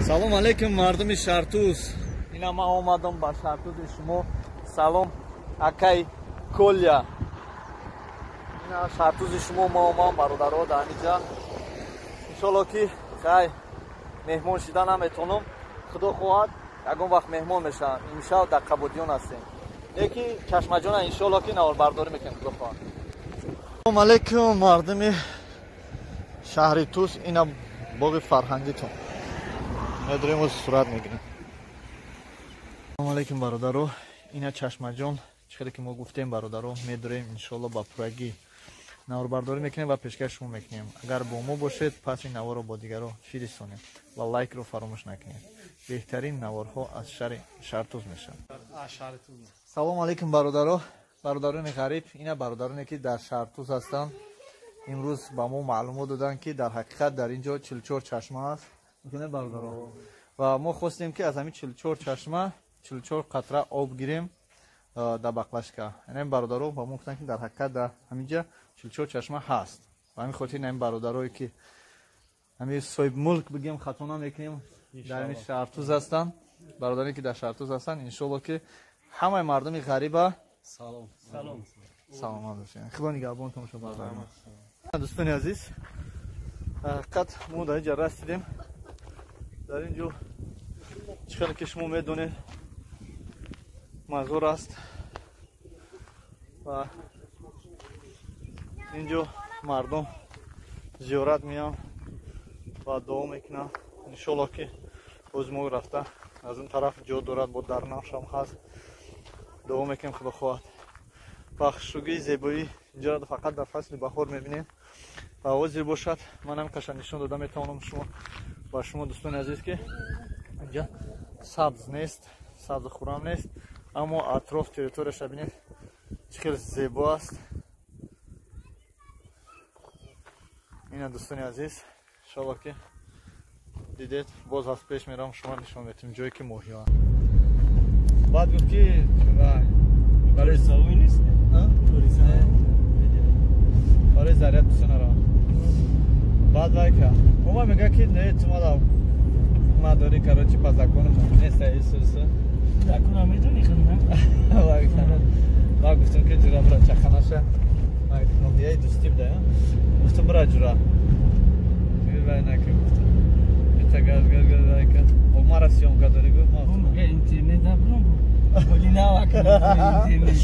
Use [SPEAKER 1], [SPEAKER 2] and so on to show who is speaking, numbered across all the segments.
[SPEAKER 1] Салом алейкум мардуми Шартуз. Ина ман омадам ба Шартузи шумо. Салом акай Коля. Ина Шартузи шумо ма омадам бародаро дар инҷа. Иншолло ки хай меҳмон шида наметонам. Худо хоҳад ягон вақт меҳмон мешавам. Имшаб дар Қабодиён ҳастем. Леки Чашмаҷона иншолло ки наворбардорӣ мекунем худо хоҳад. Салом алейкум мардуми шаҳри Тус. Ина боғи фарҳангитон. Медорем ва сурат мегирем. Салом алейкум бародаро. Ина Чашмаҷон, чӣ хеле ки мо гуфтем бародаро, медорем иншолло ба пуррагӣ наворбардорӣ мекунем ва пешкаш шумо мекунем. Агар бо мо бошед, пас ин наворро бо дигарро фиристонед ва лайкро фаромӯш накунед. Беҳтарин наворҳо аз шаҳри Шартуз мешаванд. Салом алейкум бародаро, бародарони ғариб. Ина бародароне ки дар Шартуз ҳастанд, имрӯз ба мо маълумот доданд, ки дар ҳақиқат дар ин ҷо 44 чашма аст. Мекунед бародаро? Ва мо хостем ки аз ҳамин 44 чашма 44 қатра об гирем дар баклашка. Ин бародаро ба мо гуфтанд, ки дар ҳақиқат дар ҳамин ҷа 44 чашма ҳаст. Ба ҳамин хотир ин бародарое ки ҳамин соҳибмулк бигем, хато намекунем, дар ҳамин Шартуз ҳастанд, бародаре ки дар Шартуз ҳастанд, иншоалло ки ҳамаи мардуми ғариба
[SPEAKER 2] салом салом
[SPEAKER 1] саломат бошед. Худо нигаҳбонтон бошад бародарон. Дӯстони азиз, ҳақиқат мо дар инҷа расидем. Дар ин ҷо чӣ хеле ки шумо медонед мазор аст ва ин ҷо мардум зиёрат меянд ва дуо мекунанд. Иншоалло ки боз мо рафта аз он тараф ҷо дорад, бо дарнавшам ҳаст, дуо мекунем худо хоҳад. Ва хушрӯгии зебоӣ инҷоро фақат дар фасли баҳор мебинем ва ҳозир бошад ман ҳам қашанг нишон дода метавонам шумо ба шумо дӯстони азиз, ки инҷа сабз нест, сабзу хуррам нест, аммо атроф территорияша бинед чӣ хеле зебо аст. Ина дӯстони азиз, иншоалло ки дидед. Боз аз пеш мерам шумо нишон метем ҷое ки моҳиҳо. Баъд гуфт ки барои
[SPEAKER 2] савои нест,
[SPEAKER 1] барои заряд бисёр наравам. Баъд вай ка ома мега ки не, ту мада надорӣ, короче, по закону нест исуса.
[SPEAKER 2] Закона медонӣ худ на?
[SPEAKER 1] Баъд гуфтам ки ҷура бира чақа наша. Ноҳияи дӯстӣ буда, гуфтам бира ҷура. Вай нака гуфтам. Ита газ газ газ вай ка. О мара съёмка дорӣ гуфт, ма
[SPEAKER 2] мега интернет набурам. Вали навак интернет.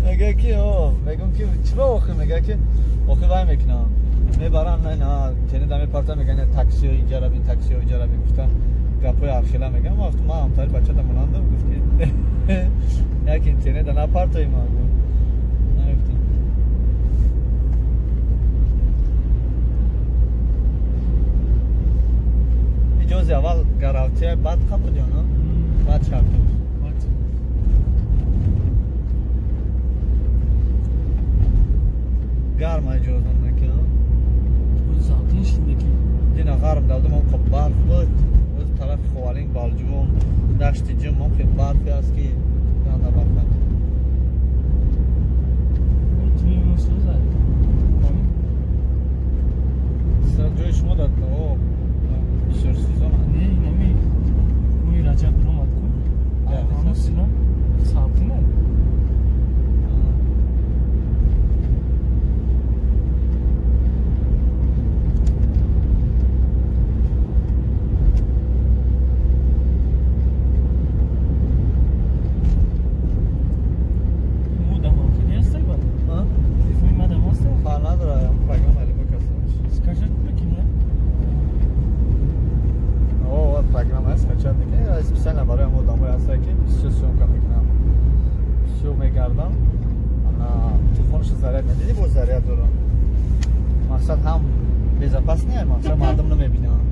[SPEAKER 1] Мега ки о, мегум ки чиро охи мега ки охи вай мекунам. Мебарам на на интернет мепартам, мега не таксио иҷара бин, таксио иҷара бин гуфта гапои архила мегам. Ма гуфтам ман ҳамтари бачата монандам, гуфт ки як интернет напартои ма гуфт. Нагуфтам. Иҷози аввал Гаравтия, баъд Қабодиён, баъд Шартуз. Гарм иҷозан накунам.
[SPEAKER 2] Завтин шидаки.
[SPEAKER 1] Дина гарм дадум, он қаб барф буд. Оз тарафи Ховалинг, Балҷувон, дашти Ҷим, он хел барфе аст ки ганда барф аст. Ҷои шумо дар о бисёр сезон аст.
[SPEAKER 2] Не, инами моҳи Раҷаб биромад ку. Ҳамон сино сабзина.
[SPEAKER 1] Специально барои ҳам одамое ҳастанд, ки бисёр съёмка мекунам, бисёр мегардам. Телефонашо заряд медидӣ, боз заряд дорам. Мақсад ҳам безопасный, мақсад мардум намебинанд.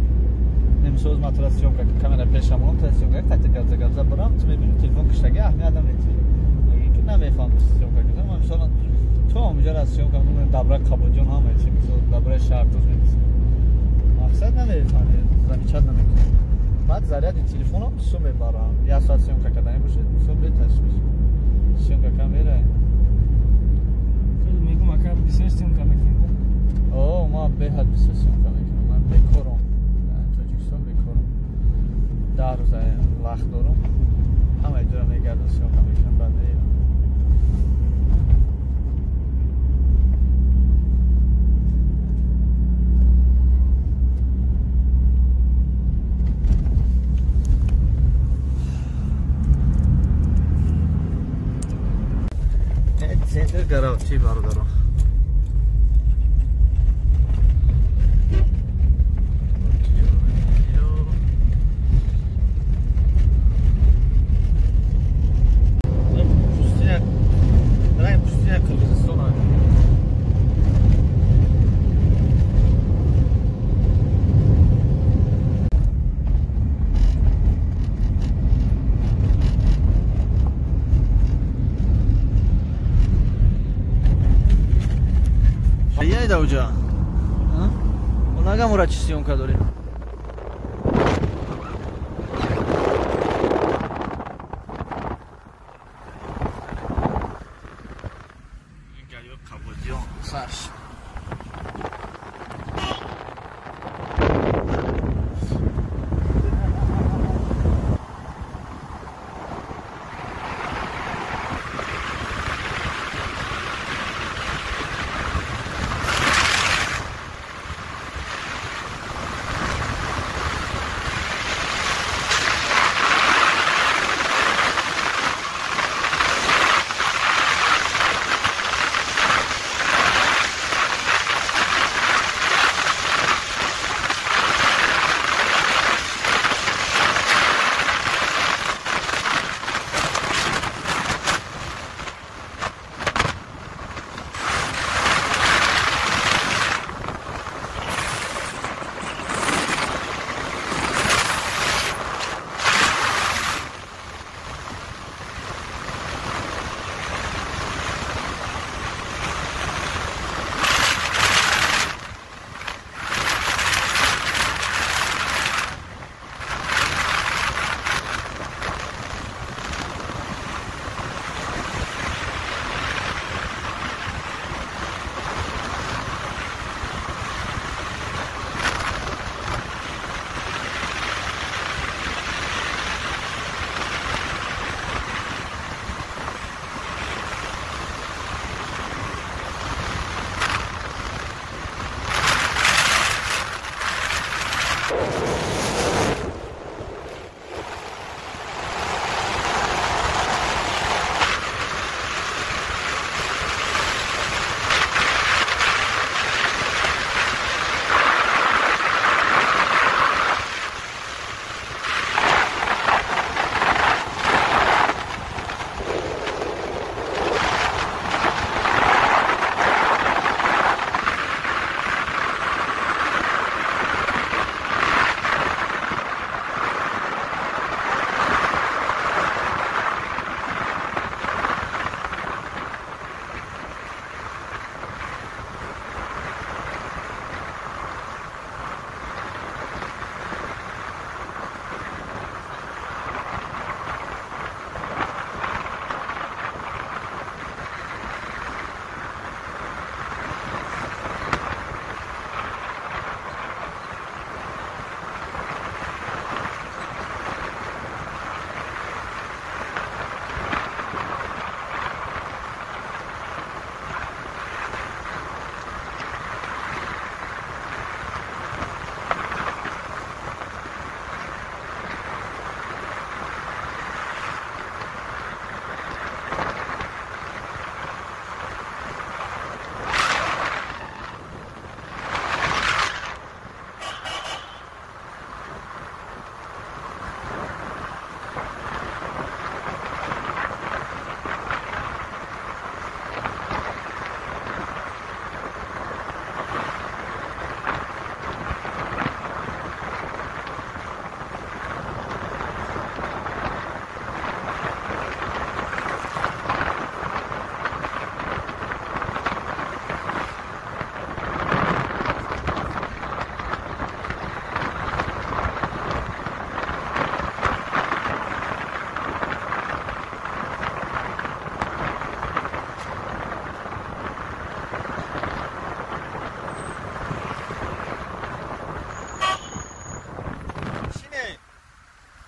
[SPEAKER 1] Немисоз ман тура съёмка камера пешам он тура съёмка тати гапза гапза барам, ту мебинӣ телефон киштаги аҳамият намедиҳӣ. Ки намефаҳмӣ съёмка кардам. Ман мисол ту ҳаминҷоро съёмка мекунам, дабра Қабодиён ҳама чиз, мисол дабраи Шартуз мебисем. Мақсад намефаҳмӣ, замечать намекунӣ. Баъд заряди телефонам бисёр мебарам. Як соат съёмка кардани бошед, бисёр беташвиш. Съёмка кам мерай.
[SPEAKER 2] Мегум ака бисёр съёмка мекунӣ.
[SPEAKER 1] О, ман беҳад бисёр съёмка мекунам. Ман бекорам. Дар Тоҷикистон бекорам. 10 рӯза вақт дорам. Ҳама ҷоро мегардам, съёмка мекунам, баъд мерам. Центр Гаравчи бародаро. Пустыня Қирғизистон. Да уҷа. Онага мура чӣ съёмка дорем? Сарш.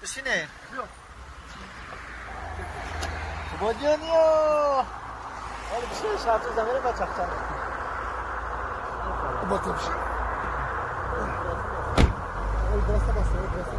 [SPEAKER 1] Бишине. Қубодиёниё. Ҳоли бишине Шаҳртуз замира ба чақчақ.
[SPEAKER 3] Батабши. Ой, баста, ой, баста.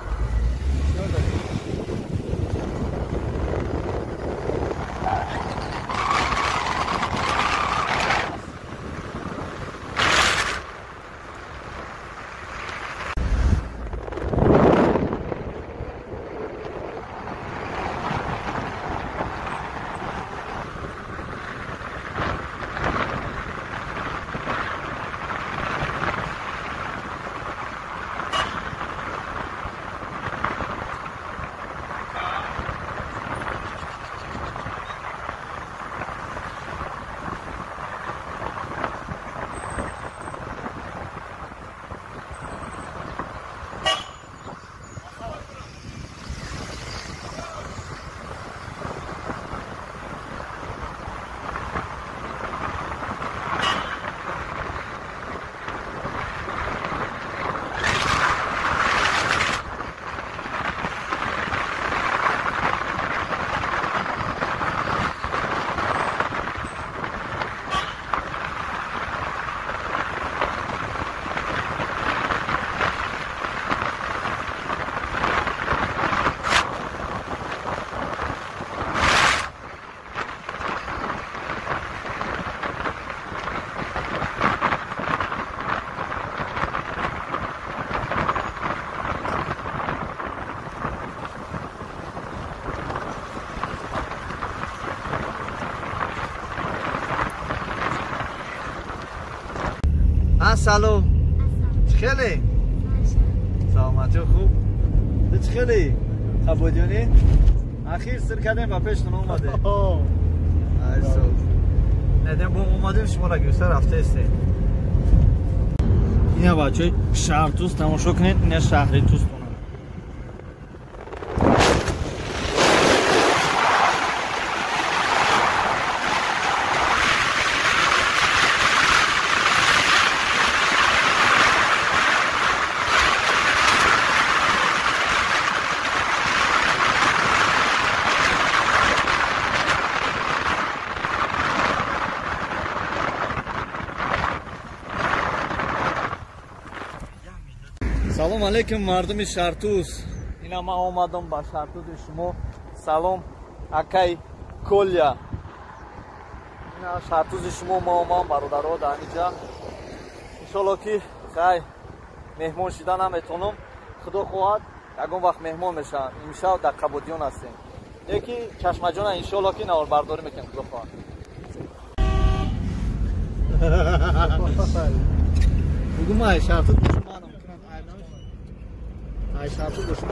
[SPEAKER 1] Салом. Чӣ хеле? Саломатӣ хуб? Ту чӣ хеле? Қабодиёнӣ? Ахир сир кардем ба пештон омадем. Айсо. Недем бо омадем шуморо гирифта рафтаистем. Ина бачаҳои Шаҳртуз тамошо кунед, ина шаҳри Тузтона. Салом алейкум мардуми Шаҳртуз. Ина ман омадам ба Шаҳртузи шумо. Салом акай Коля. Ина Шаҳртузи шумо ма омадам бародаро дар инҷа. Иншолло ки хай меҳмон шида наметонам. Худо хоҳад ягон вақт меҳмон мешавам. Имшаб дар Қабодиён ҳастем. Яки Чашмаҷона иншолло ки наворбардорӣ мекунем худо хоҳад. Бугун ман Шаҳртуз бошам, ай Шаҳртуз бошам.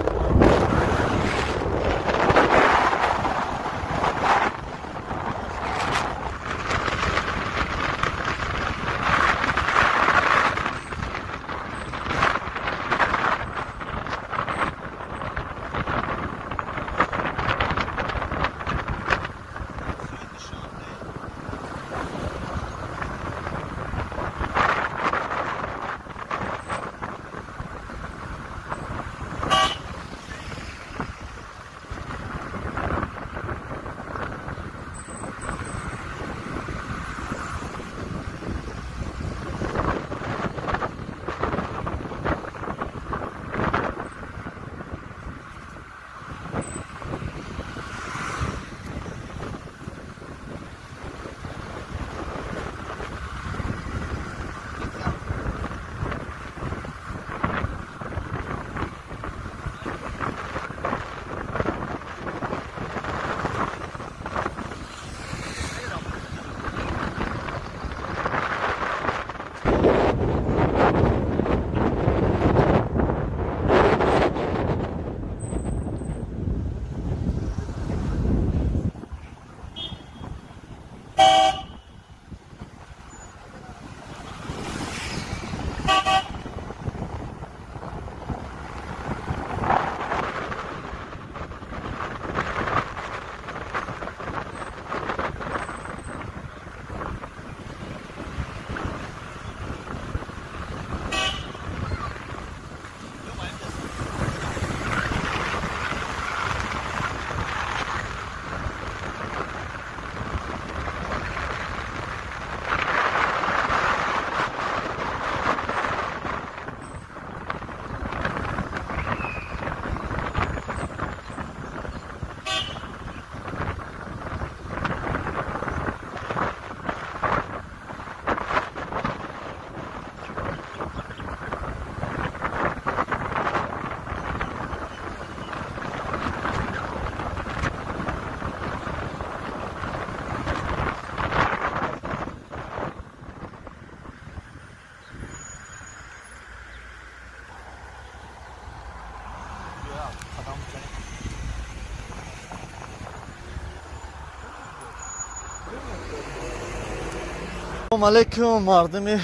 [SPEAKER 1] Салом алейкум мардуми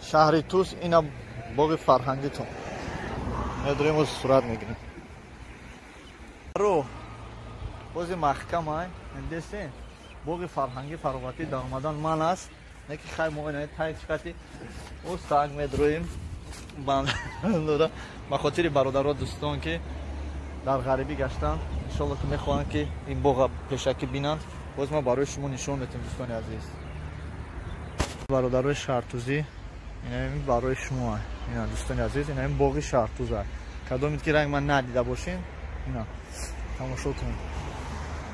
[SPEAKER 1] шаҳри Тус, ина боғи фарҳангитон. Медорем оз сурат мегирем. Ро бози маҳкам ай, десен боғи фарҳангӣ фароғатӣ дар омадан ман аст. Не ки хай мо ина тай чикати оз танг медроем. Ба хотири бародаро дӯстон ки дар ғарибӣ гаштанд, иншолло ки мехоҳанд ки ин боға пешакӣ бинанд. Боз ман барои шумо нишон медиҳам дӯстони азиз. Бародарои шаҳртузӣ, ин барои шумо, ина дӯстони азиз, ина ин боғи шаҳртуз аст. Кадомед ки ранг ман надида бошин, ина тамошо кунед.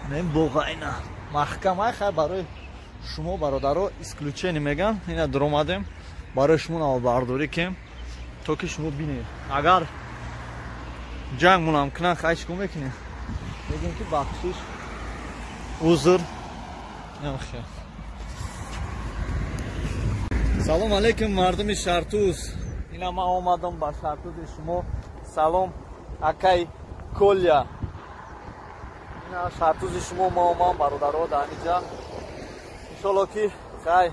[SPEAKER 1] Ина ин боға, ина маҳкам ай, хай барои шумо бародаро исключение меган. Ина дуромадем барои шумо навбардорӣ кем то ки шумо бинед. Агар ҷанг мунам кунан, хай чӣ кор мекунем? Мегӯем ки бахшиш, узр. Салом алейкум мардуми шаҳртуз. Ина ман омадам ба шаҳртузи шумо. Салом акай Коля. Ина шаҳртузи шумо ма омадам бародаро дар инҷа. Иншолло ки хай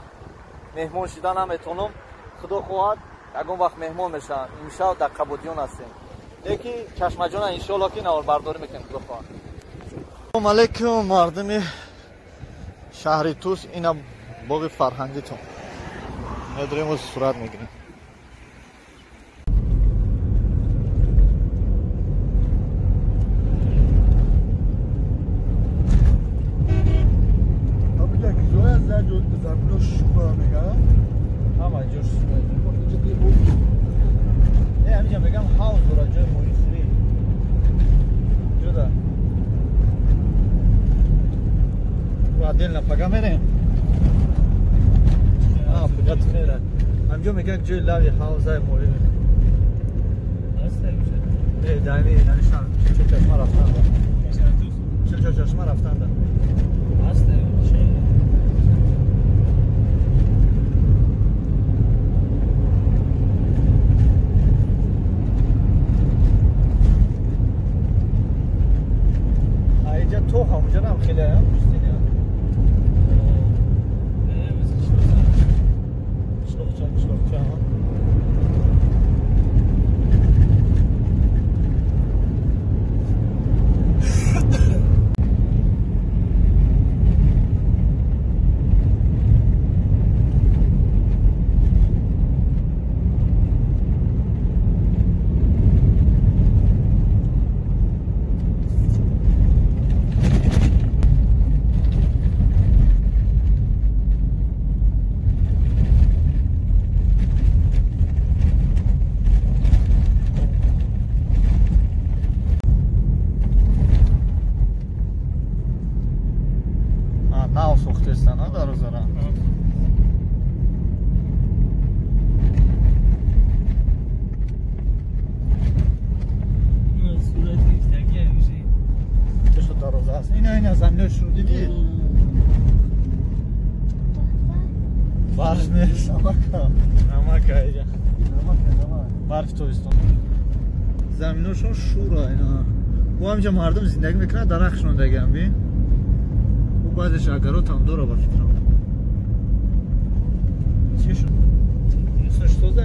[SPEAKER 1] меҳмон шида наметонам. Худо хоҳад ягон вақт меҳмон мешавам. Имшаб дар Қабодиён ҳастем. Леки чашмаҷона иншолло ки наворбардорӣ мекунем, худо хоҳад. Салом алейкум мардуми шаҳри Тус, ина боғи фарҳангитон. Медорем оз сурат мегирем. Ҳама ҷош не, ҳаминҷа мегам ҳавз дорад, ҷои моҳихӯрӣ. Ҷуда отдельно пага мерем. Пага мера. Ҳаминҷо мегӯянд ҷои лави ҳавзаи моҳӣ. Э, дами навиштан чилчашма рафтанда. Чилчашма рафтанда. Аиҷа то ҳамуҷанам хеле аям пустиня. Қишлоқча, қишлоқча. Нав сохтестан, дарозара. Чешо дароза аст? Ина ина заминош дидӣ? Барф нест, намака. Намака иҷа. Намака, намак. Барф тобистон. Заминошон шура ина. Бо ҳаминҷа мардум зиндагӣ мекунад, дарахт шондагиам би. Баъзеш агарот ҳам дора ба фикрам. Чӣ шуд? Что за?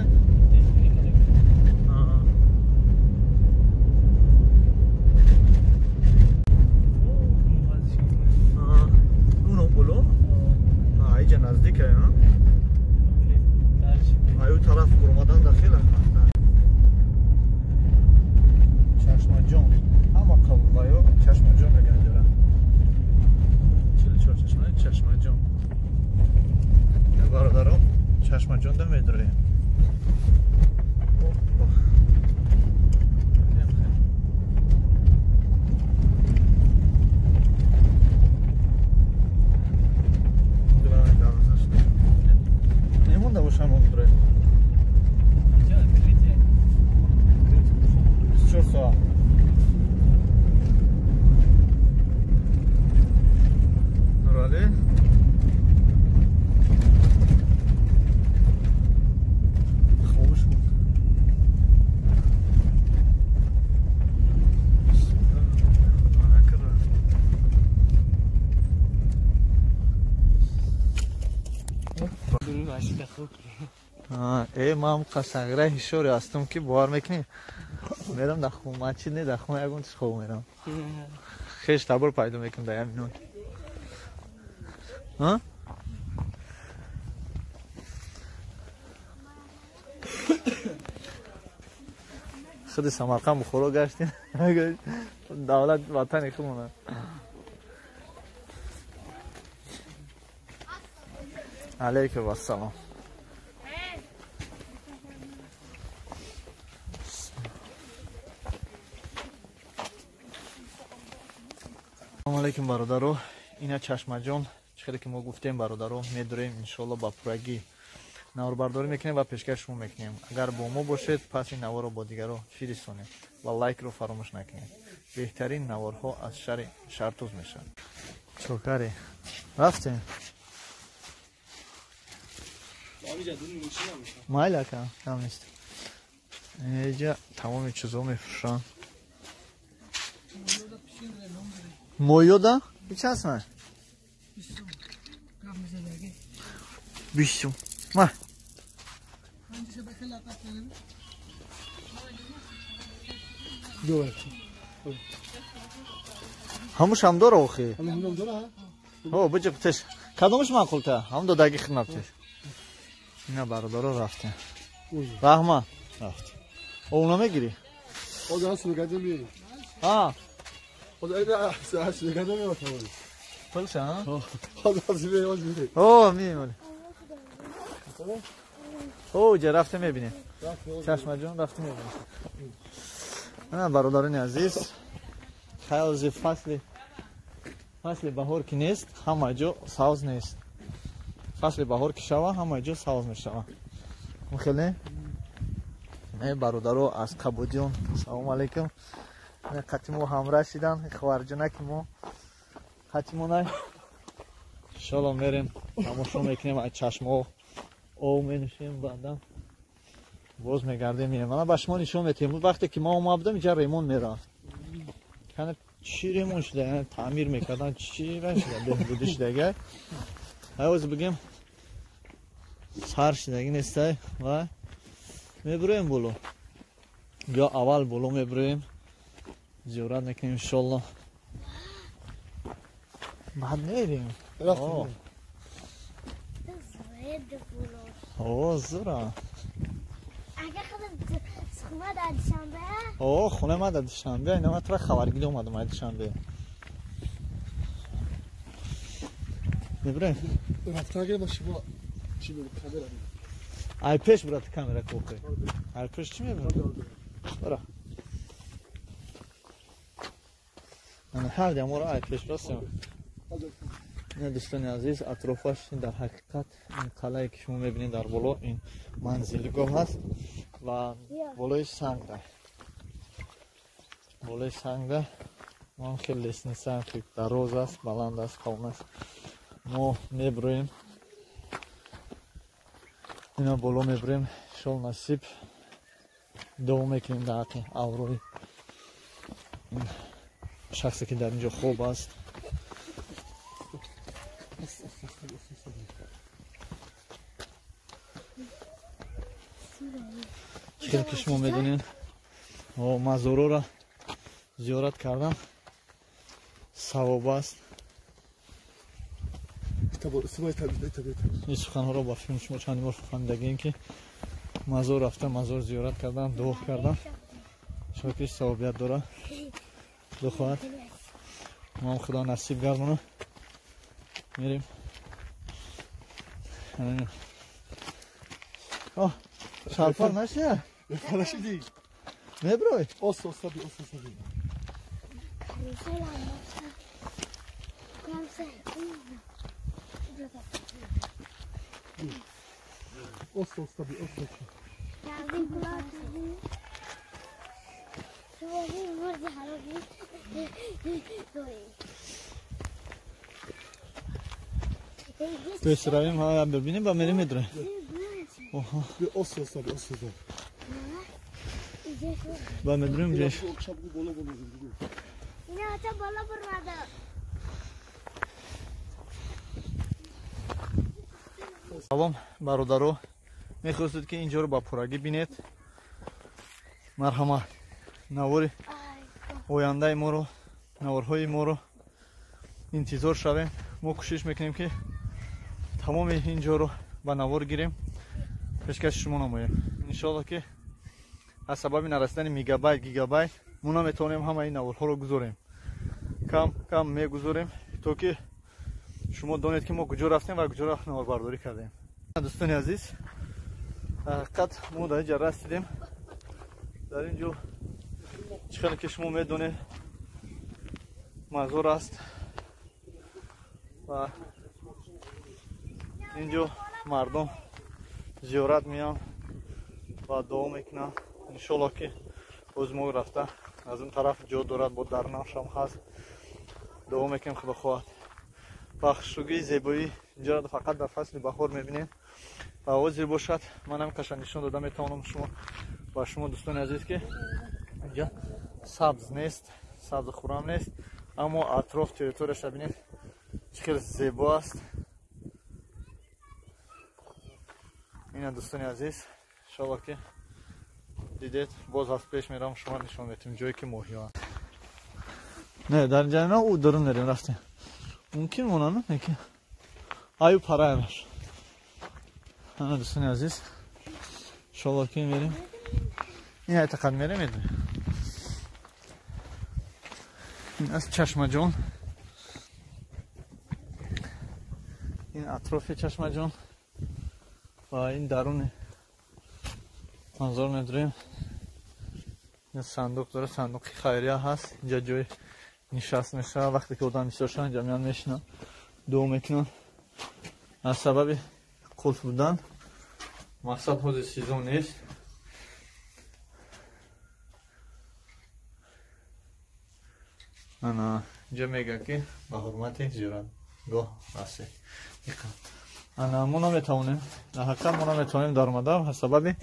[SPEAKER 1] Уно боло? Иҷа наздик е, аю тараф гурмадан да хеле. Чашмаҷон. Ҳама қабулаю Чашмаҷон мегӯянд ҷора. Чашмаҷон. Бародарон, Чашмаҷон да медроем. Немонда бошам он дроем. 24 соат. Нурали. Ман қасангра ҳишори ҳастам ки бовар мекунӣ? Мерам дар хона, чи не дар хона ягон чиз хоб мерам. Хеш табор пайдо мекунам дар як минут. Ҳа? Худи Самарқанд Бухоро гаштем. Давлат ватани худмона. Алейкум ассалом. Салом алейкум бародаро. Ина Чашмаҷон, чӣ хеле ки мо гуфтем бародаро, медурем иншоалло ба пуррагӣ наворбардорӣ мекунем ва пешкаш шумо мекунем. Агар бо мо бошед, пас ин наворро бо дигарро фиристонед ва лайкро фаромӯш накунед. Беҳтарин наворҳо аз шаҳри Шартуз мешаванд. Чокаре рафтем. Майл ака, кам нест. Инҷа тамоми чизо мефурӯшанд. Моёда? Чӣ аст ман? 20. Ма. Ҳамуш ҳам дора охи. Ҳо, биҷа птеш. Кадомаш маъқулта? Ҳам додаги хидмат птеш. Ина бародаро рафтем. Раҳма рафт. О, намегирӣ? А. Пулша, а? О, мемонӣ. О, ҷа рафтем мебинем. Чашмаҷон рафтем мебинем. Ана бародарони азиз, хаёзи фасли баҳор ки нест, ҳама ҷо савз нест. Фасли баҳор ки шава, ҳама ҷо савз мешава. Хеле? Не бародаро аз Қабудиён, салом алейкум. Қати мо ҳамроҳ шидан, хоҳарҷонаки мо. Қати мо най. Иншоалло мерем, тамошо мекунем аз чашмаҳо. Об менӯшем, баъдан боз мегардем меем. Мана ба шумо нишон метиҳем. Вақте ки ма омада будам, инҷа ремонт мерафт. Кана чӣ ремонт шуда? Таъмир мекардан, чӣ шуда? Беҳбудӣ шудага. Ҳай бигем сар шудаги нестай ва мебуроем боло. Ё аввал боло мебуроем. Зиёрат мекунем иншоалло. Баъд мерем. О, зура. О, хона ма дар Душанбе. Ина ма тура хабаргирӣ омадам аз Душанбе. Мебурем? Ай пеш брат камера кохе. Ай пеш чӣ мебурам? Бара. Ана ҳар дамора ай пеш растем. Ина дӯстони азиз, атрофаш дар ҳақиқат ин қалъае ки шумо мебинед дар боло ин манзилгоҳ аст ва болои сангда. Болои сангда ман хеле лестница хеле дароз аст, баланд аст, қавм аст. Мо мебуроем. Ина боло мебурем, иншоалло насиб давом мекунем дар ҳаққи аврои ин шахсе ки дар инҷо хоб аст. Чӣ ки шумо медонед, мазорора зиёрат кардан савоб аст. Ин суханҳоро ба филм шумо чанд бор фаҳмидагием ки мазор рафта, мазор зиёрат кардан, дуо кардан шокиш савобият дорад. Худо хоҳад ман худо насиб гардона. Мерем. О, шалфар наша? Меброй? Пеш равем, ҳа бибинем ба мерем медурем. Ба медурем ҷеш. Салом бародаро, мехостед ки инҷоро ба пуррагӣ бинед, марҳамат, навори ояндаи моро, наворҳои моро интизор шавем. Мо кӯшиш мекунем ки тамоми ин ҷоро ба навор гирем, пешкаши шумо намоем. Иншоалло ки аз сабаби нарасидани мегабайт, гигабайт мо наметавонем ҳамаи ин наворҳоро гузорем. Кам кам мегузорем, то ки шумо донед ки мо куҷо рафтем ва куҷоро наворбардорӣ кардем. Дӯстони азиз, ҳақиқат мо дар инҷа расидем. Дар ин ҷо чӣ хеле ки шумо медонед мазор аст ва инҷо мардум зиёрат меянд ва дуо мекунанд. Иншоалло ки боз мо рафта аз он тараф ҷо дорад, бо дарнашам ҳаст, дуо мекунем, худо хоҳад. Ва хушрӯгии зебоӣ инҷоро фақат дар фасли баҳор мебинем ва ҳозир бошад ман ҳам қашанг нишон дода метавонам шумо ба шумо дӯстони азиз ки инҷа сабз нест, сабз хурам нест, аммо атроф территорияша бинед чӣ хеле зебо аст. Ина дӯстони азиз, иншоалло ки дидед, боз аз пеш мерам шумо нишон медиҳем ҷое ки моҳиҳо. Не, дар инҷа на, ӯ дарун мерем, рафтем. Мумкин монанд, неки аю параямаш. Ана дӯстони азиз, иншоалло ки мерем. Ин айтақат мерем, медонем. Ин аст Чашмаҷон. Ин атрофи Чашмаҷон ва ин даруни манзор медорем. Ин сандуқ дорад, сандуқи хайрия ҳаст. Инҷа ҷои нишаст мешавад. Вақте ки одам бисёр шавад, инҷа меянд мешинанд, дуо мекунанд. Аз сабаби қулф будан мақсад ҳозир сезон нест. Ана инҷа мегӯяд ки ба ҳурмати зиёратгоҳ ҳастед. Ана мо наметавонем, дар ҳақиқат мо наметавонем даромада аз сабаби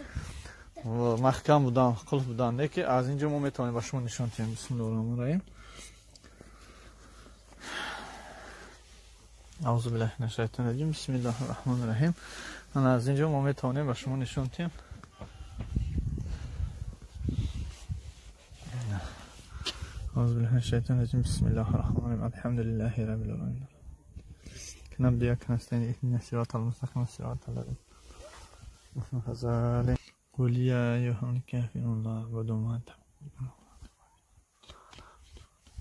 [SPEAKER 1] маҳкам будан, қулф будан, не ки аз инҷо мо метавонем ба шумо нишон диҳем. Бисмиллоҳи раҳмони раҳим. Аузу биллаҳи минаш шайтони раҷим. Бисмиллоҳи раҳмони раҳим. Ана аз инҷо мо метавонем ба шумо нишон диҳем. Аузу биллаҳи минаш шайтони раҷим. Бисмиллоҳи раҳмони раҳим. Алҳамдулиллаҳи раббил оламин. نبدأ نستعين اهدنا الصراط المستقيم صراط الذين أنعمت عليهم. قل يا أيها الكافرون لا أعبد ما تعبدون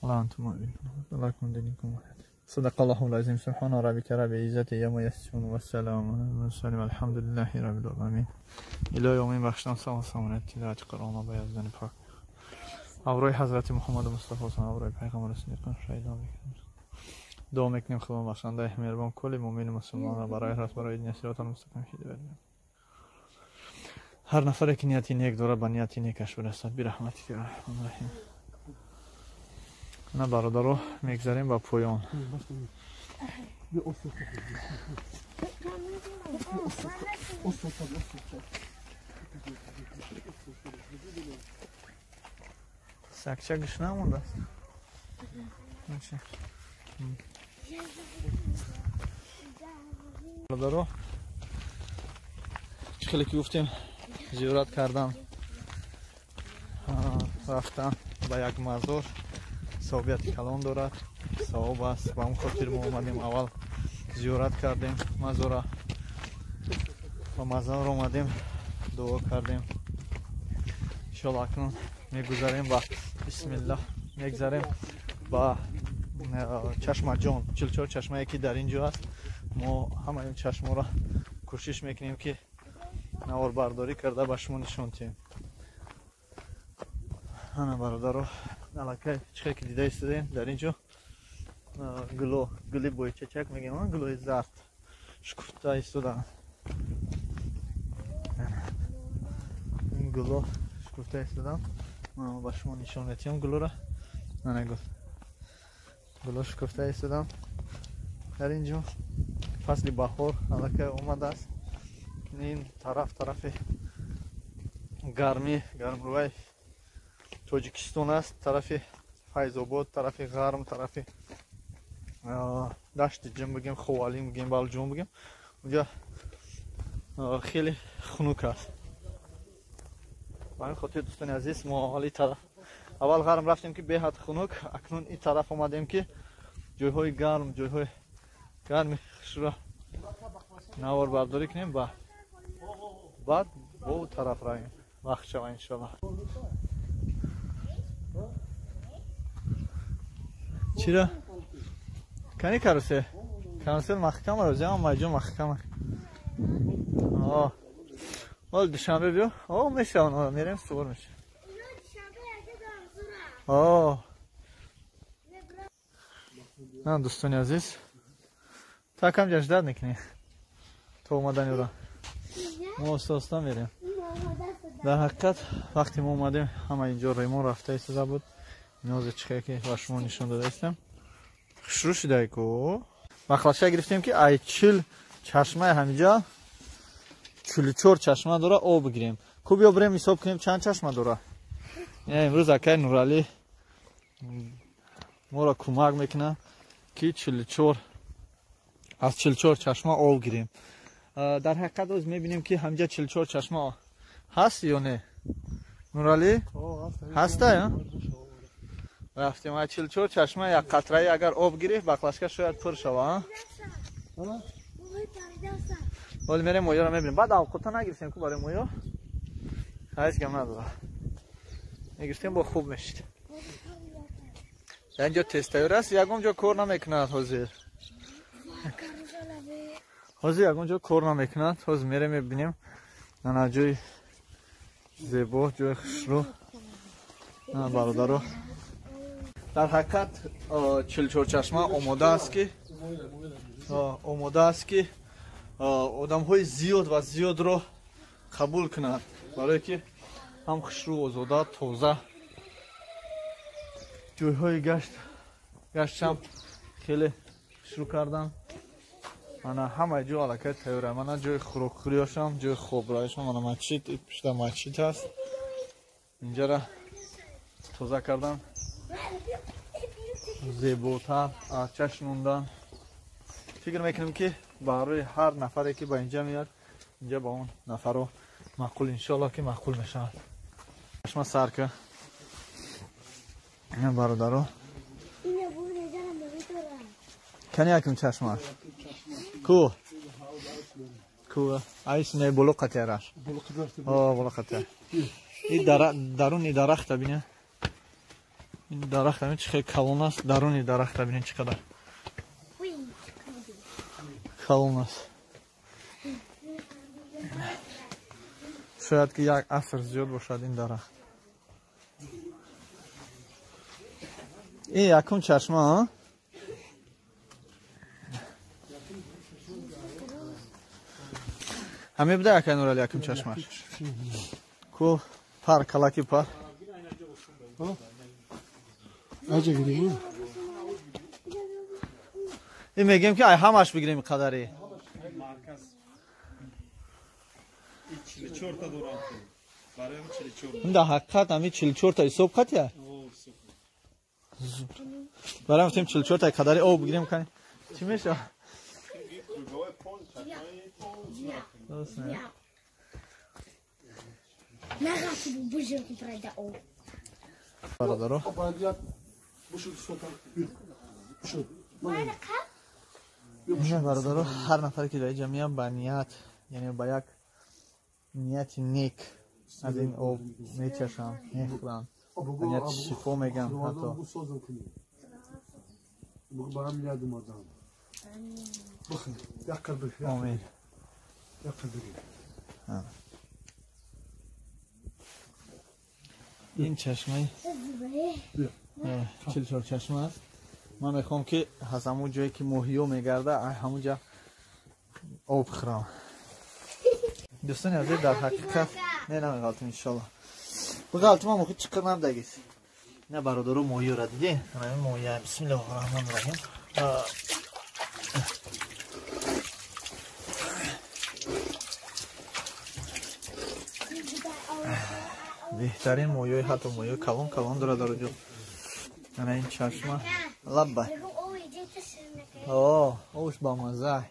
[SPEAKER 1] ولا أنتم عابدون لكم دينكم ولي. صدق الله العظيم. سبحان ربك رب العزة عما يصفون والسلام على المرسلين والحمد لله رب العالمين. إلى يوم بخشنا سلام تلاوت قرآن با یزدان پاک ابروی حضرت محمد مصطفی صلی الله علیه و پیغمبر صدیقان شهیدان بکنیم. дуо мекунем худо бахшандаи меҳрубон кулли мӯмину мусулмонро барои рост, барои дини сироти мустақим ҳидоят кунад. Ҳар нафаре ки нияти нек дорад ба нияти некаш бирасад бираҳматика я раҳмон раҳим. На бародаро, мегзарем ба поён. Сакча гӯш намондааст. Бародаро, чӣ хеле ки гуфтем, зиёрат кардан, рафтан ба як мазор савобияти калон дорад, савоб аст. Ба он хотир мо омадем, аввал зиёрат кардем мазора, ба мазор омадем, дуо кардем. Иншоалло акнун мегузарем ба бисмиллаҳ, мегзарем ба Чашмаҷон. 44 чашмае ки дар ин ҷо аст, мо ҳамаи чашморо кӯшиш мекунем ки наворбардорӣ карда ба шумо нишон диҳем. Ана бародаро, аллакай чӣ хеле ки дида истодаем, дар ин ҷо гуло, гули бойчачак мегӯем, гулои зард шукуфта истодаанд. Ин гуло шукуфта истодаанд. Ман ба шумо нишон медиҳам гулоро. Ана гул, гуло шукуфта истодам. Дар ин ҷо фасли баҳор аллакай омадааст. Ин тараф тарафи гармӣ, гармрӯи Тоҷикистон аст, тарафи Файзобод, тарафи ғарм, тарафи дашти ҷим бигем, Ховалин бигем, Балҷум бигем. Унҷа Хеле хунук аст. Ба ҳамин хотир, дӯстони азиз, мо ҳоли тараф аввал ғарм рафтем, ки беҳад хунук, акнун ин тараф омадем, ки ҷойҳои гарм, ҷойҳои гарми хушро навор бардорӣ кунем, ба баъд бо тараф равем. Вақт шава, иншоалло. Чира? Кани карусел? Карусел маҳкам аст, ҷамъ майҷон маҳкам. Ҳол душанбе биё. О, мешавад, мерем, сувор мешавад. О. На, дӯстони азиз. Та кам ҷаждат мекунӣ то омадани ӯро. Мо оста оста мерем. Дар ҳақиқат, вақте мо омадем, ҳама инҷо ремон рафта истода буд. Нозе чихе ки ба шумо нишон дода истам. Хушрӯ шудай ку. Махлаша гирифтем, ки ай 40 чашмаи ҳамиҷа 44 чашма дора, об бигирем. Ку биё бирем, ҳисоб кунем, чанд чашма дора. Имрӯз акай Нуралӣ моро кӯмак мекунад, ки 44 аз 44 чашма об гирем. Дар ҳақиқат, оз мебинем, ки ҳамиҷа 44 чашма ҳаст ё не? Нуралӣ, ҳаста? Рафтем, ай 44 чашма як қатраи агар об гирифт, баклашка шояд пур шава. Ҳоли мерем, моёро мебинем. Баъд авқота нагирифтем ку барои моё. Ҳеҷ гам надора. Мегирифтем, бо хуб мешид. Дар инҷо тезтайёр аст, ягон ҷо кор намекунад ҳозир. Ҳозир ягон ҷо кор намекунад. Ҳозир мерем, мебинем. Ана ҷои зебо, ҷои хушрӯ. На, бародаро. Дар ҳақиқат, 44 чашма омода аст, ки одамҳои зиёд ва зиёдро қабул кунад, барое ки ҳам хушрӯ, озода, тоза, ҷойҳои гаштам хеле хушрӯ кардан. Мана, ҳамаи ҷо аллакай тайёра. Мана ҷои хӯрокхӯриёшам, ҷои хобраишам, мана масҷид, пушта масҷид ҳаст. Инҷара тоза кардан, зеботар арча шунондан. Фикр мекунем, ки барои ҳар нафаре, ки ба инҷа меяд, инҷа ба он нафаро маъқул, иншоалло, ки маъқул мешавад. Чашма сарка, бародаро. Кани якум чашмаш ку? Ку айс не, боло қатиараш. О, боло қатиар. И даруни дарахта бине. Ин дарахта бин, чӣ хел калон аст. Даруни дарахта бинед, чӣ қадар калон аст. Шояд ки як аср зиёд бошад ин дарахт. Ин якум чашма. Ҳаме буда, акай Нурали, якум чашмаш ку? Пар, калаки пар.
[SPEAKER 3] Аҷа гирем.
[SPEAKER 1] Ин мегем, ки ай ҳамаш бигирем қадари.
[SPEAKER 4] Марказ. 44 та дорам. Барои 44.
[SPEAKER 1] Ин дар ҳақиқат ҳами 44 та ҳисоб қатия? Барои гуфтем, 44 та қадари об бигирем, кани чӣ мешавад? Дуруст не?
[SPEAKER 5] Нағаси бужир прайда об.
[SPEAKER 1] Бародаро.
[SPEAKER 3] Бушуд сота. Бушуд.
[SPEAKER 1] Ина, бародаро, ҳар нафаре, ки дар инҷа меяд, ба ният, яъне ба як нияти нек аз ин об мечашанд, мехӯранд, ба нияти шифо мегӯям ҳатто.
[SPEAKER 3] Созам кунем. Бугу ба ҳам ният омадам. Бихӯр. Як қад бихӯр.
[SPEAKER 1] Омин.
[SPEAKER 3] Як қад бигир.
[SPEAKER 1] Ин чашмаи 44 чашма аст. Ман мехоҳам, ки аз ҳамун ҷое, ки моҳиё мегарда, ай ҳамун ҷа об хӯрам. Дӯстони азиз, дар ҳақиқат не, намеғалтим, иншолло. Биғалтим, ам охи чиқир набдагис. На, бародаро, моҳиёра дидем? Ана моҳия. Бисмиллоҳи раҳмони раҳим. Беҳтарин моҳиёи, ҳатто моҳиёи калон калон дорад дар ҷо. Ана ин чашма. Лаббай. О, ош бамазза.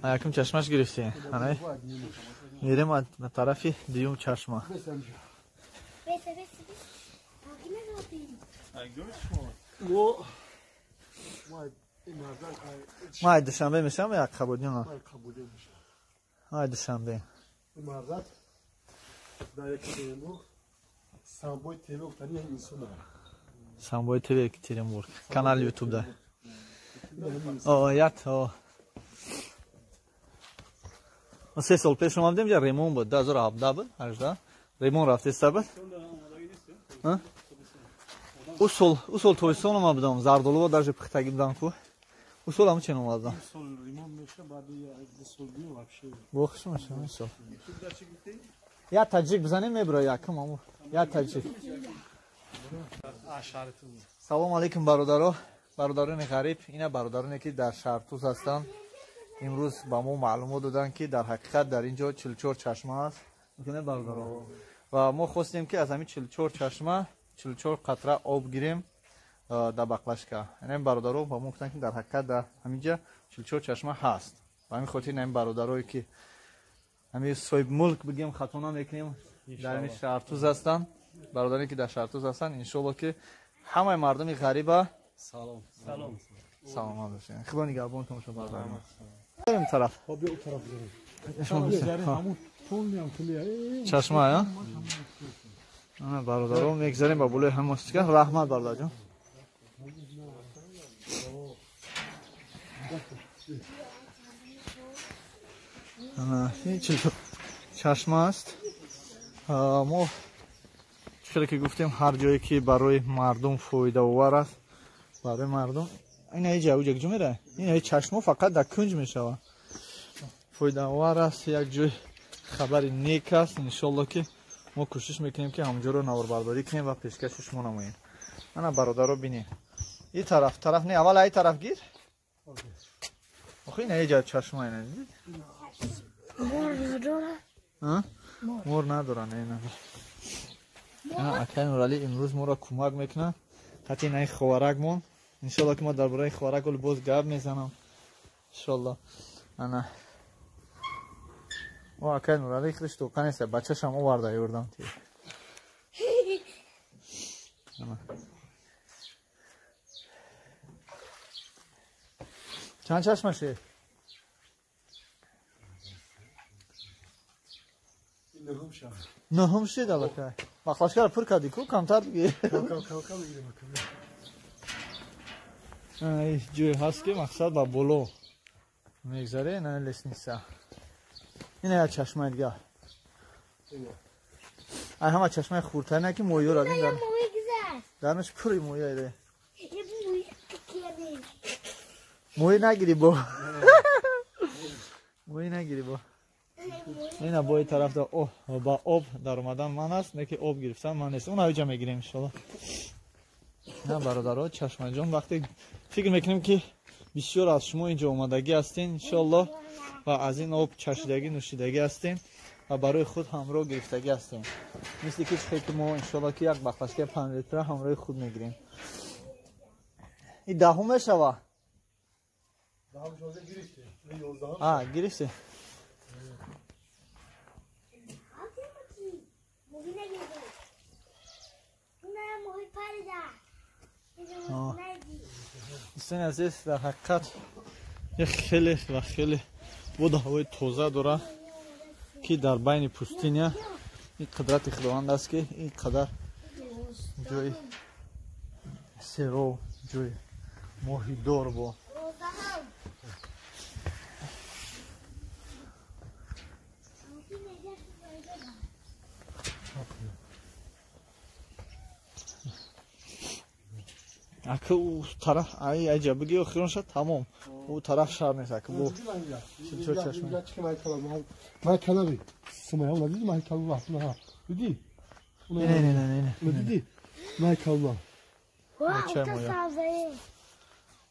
[SPEAKER 1] Якум чашмаш гирифтем. Ана мерем ба тарафи дуюм чашма. Май душанбе мешавам як Қабудиён? Май душанбе.
[SPEAKER 3] Мардак дар Екатеринбург Самбой ТВ гуфтани инсон.
[SPEAKER 1] Самбой ТВ Екатеринбург. Канал YouTube да. О, ят, о. 3 сол пеш омадем, ҷа ремон буд, 2017 буд, 18. Ремон рафтеста буд. Ӯ сол Тоҷикистон омадам, Зардолуба даже пухтагӣ будам ку. Ӯ сол ҳам чен омадам.
[SPEAKER 2] Сол ремон меша, баъди 2 сол биё вообще.
[SPEAKER 1] Бохш меша, ин сол. Я таҷик бизанем мебро якум аму. Я таҷик. Салом алейкум бародаро, бародарони ғариб, ина бародароне ки дар Шаҳртуз ҳастанд. Имрӯз ба мо маълумот доданд ки дар ҳақиқат дар ин ҷо 44 чашма аст. Мекунед бародаро? Ва мо хостем ки аз ҳамин 44 чашма 44 қатра об гирем дар баклашка. Ин бародаро ба мо гуфтанд ки дар ҳақиқат дар ҳамин ҷо 44 чашма ҳаст. Ба ҳамин хотир ин бародарое ки ҳамин соҳибмулк бигем хато намекунем, дар ҳамин Шаҳртуз ҳастанд. Бародаре ки дар Шаҳртуз ҳастанд, иншоалло ки ҳамаи мардуми ғариба
[SPEAKER 2] салом. Салом.
[SPEAKER 1] Саломат бошед. Худо нигаҳбонтон бошад бародарон. Ин тараф.
[SPEAKER 3] Хоб биё тараф бизанем.
[SPEAKER 1] Чашма, а? Ана бародарон мегзарем ба болои ҳама стика. Раҳмат бародарҷон. Ана ин чашма аст. Мо чизе ки гуфтем, ҳар ҷое ки барои мардум фоидаовар аст, барои мардум ина иҷа уҷа куҷо меравад? Ина чашмо фақат дар кунҷ мешавад. Фоидаовар аст, як ҷой хабари нек аст. Иншоалло ки мо кӯшиш мекунем ки ҳамонҷоро наворбардорӣ кунем ва пешкаши шумо намоем. Ана бародаро бинед. И тараф, тараф не, аввал ай тараф гир. Охи ина иҷа чашма ина дидед?
[SPEAKER 5] Мор надорад?
[SPEAKER 1] Мор надорад, не, надорад. Акай Нуралӣ имрӯз моро кӯмак мекунад. Ҳатто ина ховаракмон. Иншоалло ки мо дар бораи ховарак ҳоло боз гап мезанам. Иншоалло. Ана. О, акай Нуралӣ худаш тоқа нест, бачашам оварда ёрдам ти. Ана. Чанд чашма шед? Нӯҳум шед аллакай. Баклашкаро пур кардӣ ку, камтар бигир.
[SPEAKER 3] Кам мегирем ака.
[SPEAKER 1] Ҷое ҳаст ки мақсад ба боло мегзаре, ина лестница. Ина як чашмаи дигар. Ай ҳама чашмаи хурдтар ки моҳиёро дидем дар. Дарнаш пури моҳиё иде. Моҳӣ нагирӣ бо. Моҳӣ нагирӣ бо. Ина бо ин тараф да ба об даромадан ман аст, не ки об гирифтан ман нест. Он авҷа мегирем иншоалло. На бародаро, чашмаҷон, вақте фикр мекунем ки бисёр аз шумо инҷо омадагӣ ҳастин иншоалло ва аз ин об чашидагӣ, нӯшидагӣ ҳастин ва барои худ ҳамроҳ гирифтагӣ ҳастем. Мисли ки чӣ ки мо иншоалло ки як баклашкаи 5 литра ҳамроҳи худ мегирем. Ин даҳум мешава?
[SPEAKER 3] Даҳум шоза гирифтем. Ёздаҳум.
[SPEAKER 1] А, гирифтем. Дӯстони азиз, дар ҳақиқат як хеле ва хеле боду ҳавои тоза дорад ки дар байни пустиня ин қудрати худованд аст ки ин қадар ҷои серов, ҷои моҳидор бо. Ака ӯ тараф ай айҷа биги охирон шад тамом. Ӯ тараф шаҳр нест ака бо. Чор чашма.
[SPEAKER 3] Ман калаби. Сумая уна диди ман калаби ҳа. Диди?
[SPEAKER 1] Не не не не.
[SPEAKER 3] Уна диди? Ман калаби.
[SPEAKER 5] Вау, та сабзае.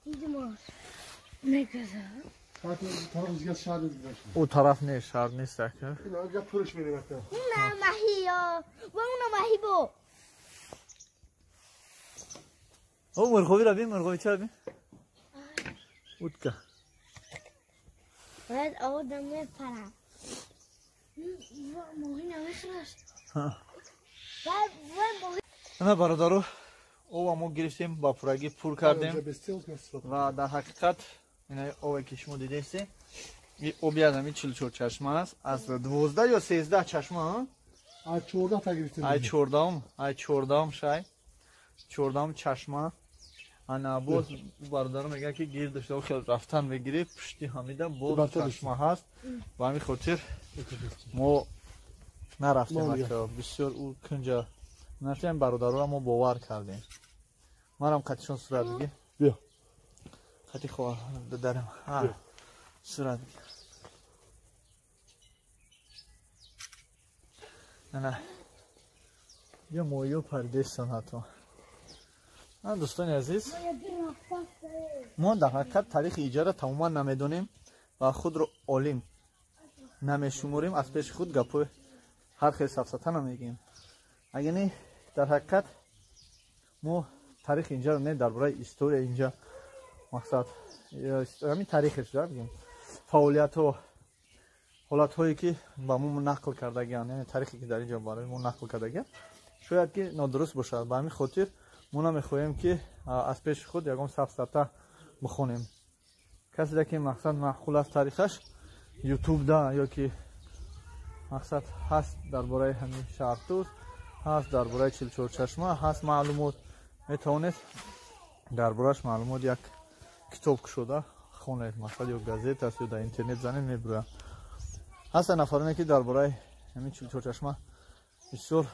[SPEAKER 5] Дидим. Не каза.
[SPEAKER 1] Ӯ тараф не, шаҳр нест ака.
[SPEAKER 3] Ина пурш мерем ака.
[SPEAKER 5] Уна маҳиё. Ва уна маҳи бо.
[SPEAKER 1] О, мурғовиро бин, мурғови чаро бин? Утка.
[SPEAKER 5] Баъд одам мепарам. Моҳӣ намехӯраш.
[SPEAKER 1] Ана бародаро, ова мо гирифтем, ба пуррагӣ пур кардем ва дар ҳақиқат ина ове ки шумо дидестем, ин оби аз ҳамин 44 чашма аст, аз 12 ё 13 чашма,
[SPEAKER 3] ай 14 та гирифтем.
[SPEAKER 1] Ай 14, ай 14 шай. 14 чашма. Ана боз бародаро мегӯяд ки гирдаш хел рафтан мегирӣ, пушти ҳамида боз чашма ҳаст. Ба ҳамин хотир мо нарафтем, ака бисёр ӯ кунҷа нарафтем, бародароро мо бовар кардем. Манам қатишон сурат бигир.
[SPEAKER 3] Биё.
[SPEAKER 1] Қати дарам. Сурат бигир. Ана ё моҳиё паридесан ҳатто. Дӯстони азиз, мо дар ҳақиқат таърихи иҷара тамоман намедонем ва худро олим намешуморем, аз пеши худ гапҳои ҳар хел сафсата намегӯем. Агар не, дар ҳақиқат мо таърихи инҷаро не, дар бораи история инҷа мақсад ҳамин таърихеш бигем, фаъолиятҳо, ҳолатҳое ки ба мо нақл кардагианд, яъне таърихе ки дар инҷо барои мо нақл кардагианд, шояд ки нодуруст бошад. Ба ҳамин хотир мо намехоҳем ки аз пеши худ ягон сафсата бихонем. Касе ки мақсад маъқул аст таърихаш, ютубда ё ки мақсад ҳаст дар бораи ҳамин шаҳртуз, ҳаст дар бораи 44 чашма, ҳаст маълумот, метавонед дар борааш маълумот як китоб кушода хонед, мақсад ё газета аст ё дар интернет занед мебурад. Ҳастанд нафароне ки дар бораи ҳамин 44 чашма бисёр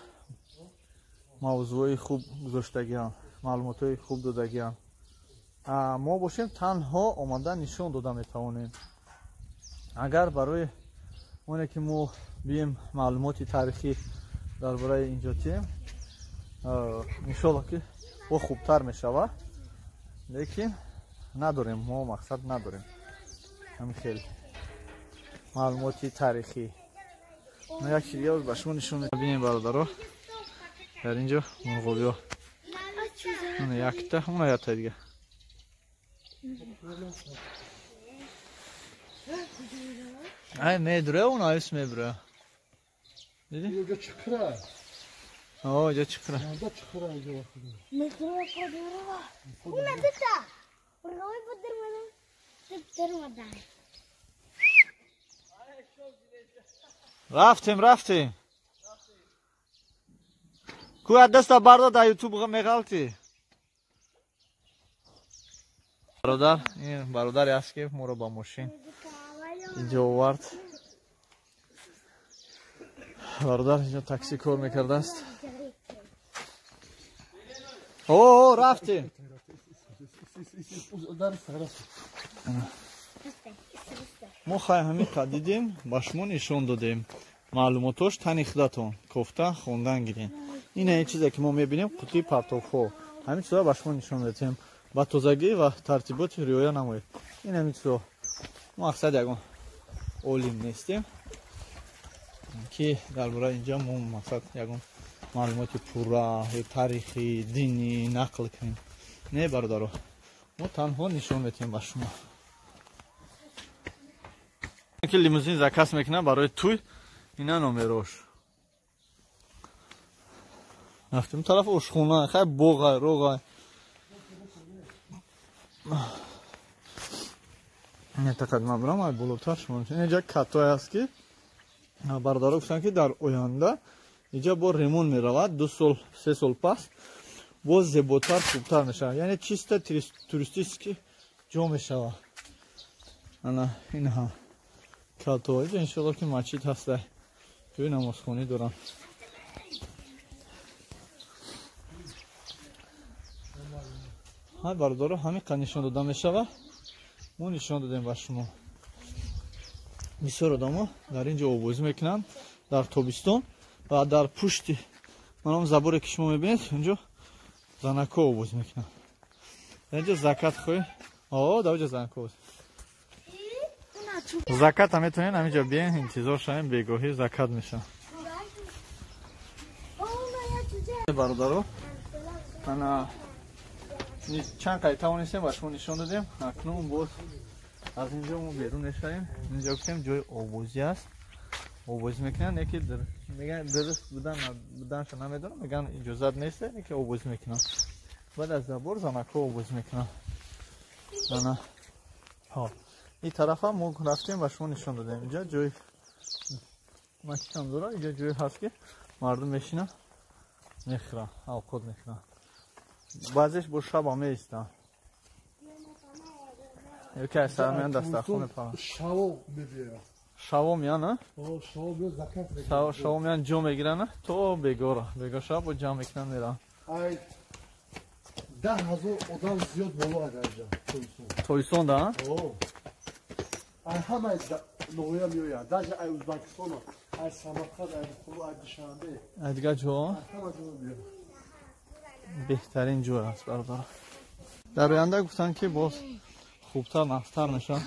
[SPEAKER 1] мавзӯъҳои хуб гузоштагианд, маълумотҳои хуб додагианд. Мо бошем танҳо омада нишон дода метавонем. Агар барои оне ки мо бием маълумоти таърихӣ дар бораи инҷо тием, иншолло ки бо хубтар мешавад, лекин надорем, мо мақсад надорем ҳамин хел маълумоти таърихӣ. Як чиз дига ба шумо нишон бинем бародаро, дар инҷо мурғобиҳо якта, уна якта дига. Ай медура, уна айс мебура. Диди?
[SPEAKER 3] Инҷо чиқра.
[SPEAKER 1] О, инҷо чиқра.
[SPEAKER 3] Инҷо чиқра инҷо вақт.
[SPEAKER 5] Мехӯра подура. Уна дута. Мурғоби будармадан, дудармадан.
[SPEAKER 1] Рафтем, рафтем. Ку аз даста бардор дар ютуб меғалтӣ. Бародар, ин бародаре аст ки моро ба мошин инҷо овард. Бародар инҷо такси кор мекардааст. О, рафтем. Мо хай ҳамин қад дидем, ба шумо нишон додем. Маълумотош тани худатон кофта хондан гирем. Ин ин чизе ки мо мебинем қутии партовҳо. Ҳамин чизҳо ба шумо нишон медиҳем. Ба тозагӣ ва тартиботи риоя намоед. Ин ҳамин чизҳо. Мо мақсад ягон олим нестем ки дар бораи инҷа мо мақсад ягон маълумоти пурра ё таърихӣ, динӣ нақл кунем. Не бародаро, мо танҳо нишон медиҳем ба шумо. Ки лимузин заказ мекунам барои туй, ина номерош. Рафтем тараф ошхона, хай боғай, роғай. Не тақад ман бурам, ай болотар шумо. Инҷа катое аст ки бародаро гуфтанд ки дар оянда инҷа бо ремонт меравад, 2 сол, 3 сол пас боз зеботар, хубтар мешавад. Яъне чисто туристически ҷо мешавад. Ана инҳа като инҷа иншоалло ки масҷид ҳаст, ҷои намозхонӣ дорам. Ҳай бародаро, ҳамин қад нишон дода мешавад. Мо нишон додем ба шумо. Бисёр одамо дар инҷо обозӣ мекунанд дар тобистон ва дар пушти манам заборе ки шумо мебинед, инҷо занако обозӣ мекунанд. Дар инҷо закат хоҳӣ? О, дар инҷо занако обозӣ. Закат ҳам метавонед ҳаминҷо биен, интизор шавем, бегоҳӣ закат мешавад. Бародаро, ана чанд қай тавонистем ба шумо нишон додем. Акнун боз Аз инҷо мо берун мешавем. Инҷо гуфтем ҷои обозӣ аст. Обозӣ мекунанд, яке мегӯянд дуруст будан буданша намедонам, мегӯянд иҷозат нест, яке обозӣ мекунанд. Баъд аз забор занакҳо обозӣ мекунанд. Ана. Ҳо. Ин тарафа мо рафтем ва шумо нишон додем. Инҷо ҷои мачитам дора, инҷо ҷое ҳаст ки мардум мешинанд, мехӯранд, авқот мехӯранд. Баъзеш бо шаба меистанд. Яке аз сар меянд дастархон мепаранд.
[SPEAKER 3] Шаво мебиёяд.
[SPEAKER 1] Шаво меянд, а?
[SPEAKER 3] Шаво меяд, заказ мекунанд.
[SPEAKER 1] Шаво меянд, ҷо мегиранд, то бегора. Бего шаб бо ҷамъ мекунанд, мераванд.
[SPEAKER 3] Ай 10 000 одам зиёд боло агар инҷа.
[SPEAKER 1] Тоисон да, а?
[SPEAKER 3] Ай ҳамаи ноҳия меояд. Даже ай Узбекистон, ай Самарқанд, ай Бухоро, ай Душанбе.
[SPEAKER 1] Ай дигар ҷо?
[SPEAKER 3] Ҳама ҷо меояд.
[SPEAKER 1] Беҳтарин ҷой аст бародар. Дар оянда гуфтанд ки боз хубтар нақстар мешавад.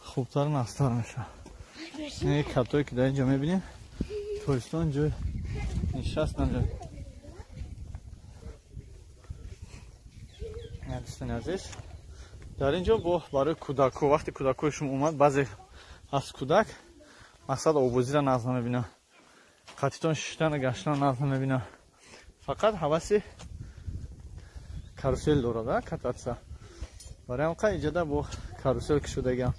[SPEAKER 1] Хубтар нақстар мешавад. Ин кабтое ки дар инҷо мебинем, Тоистон ҷой нишаст намҷой. Дӯстони азиз, дар инҷо бо барои кӯдакҳо, вақте кӯдакҳои шумо омад, баъзе аз кӯдак мақсад обозиро нағз намебинад, қатитон шиштану гаштан нағз намебинад, фақат ҳаваси карусел дорад, кататса. Барои ҳам қай иҷода бо карусел кушодагиам.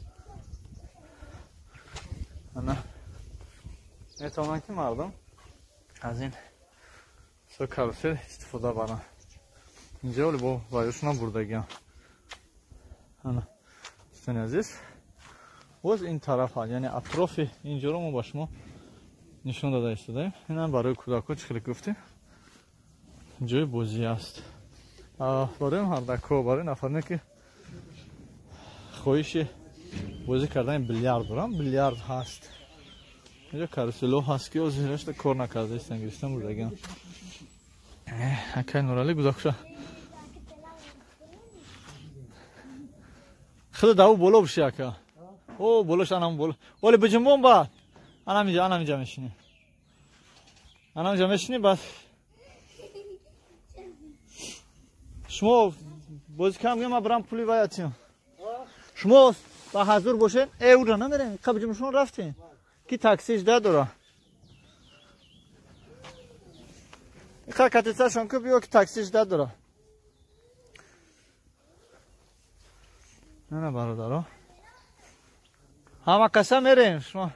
[SPEAKER 1] Ана метавонанд ки мардум аз ин со карусел истифода баранд. Инҷо оли бо ваёшона бурдагиам. Ана дӯстони азиз, боз ин тараф, яъне атрофи инҷоро мо ба шумо нишон дода истодаем. Инам барои кӯдакҳо чӣ хеле гуфтем ҷои бозӣ аст. Барои мардакҳо, барои нафароне ки хоҳиши бозӣ кардани билярд доранд, билярд ҳаст. Инҷо каруселҳо ҳаст ки озирашта кор накарда истан, гирифтан бурдагиам. Акай Нуралӣ гузашта. Худо даву боло биши ака. О, болош анам боло. Оле биҷунбон баъд. Анам инҷа, анам инҷа мешинӣ. Анам инҷа мешинӣ баъд. Шумо бозӣ кам ман барам пули ваятим. Шумо ба ҳазур бошед, ура намерем. Қа биҷунбон рафтем. Ки таксиш да дора. Қа катицашон ку биё ки таксиш да дора. Не, бародаро. Ҳама каса мерем шумо.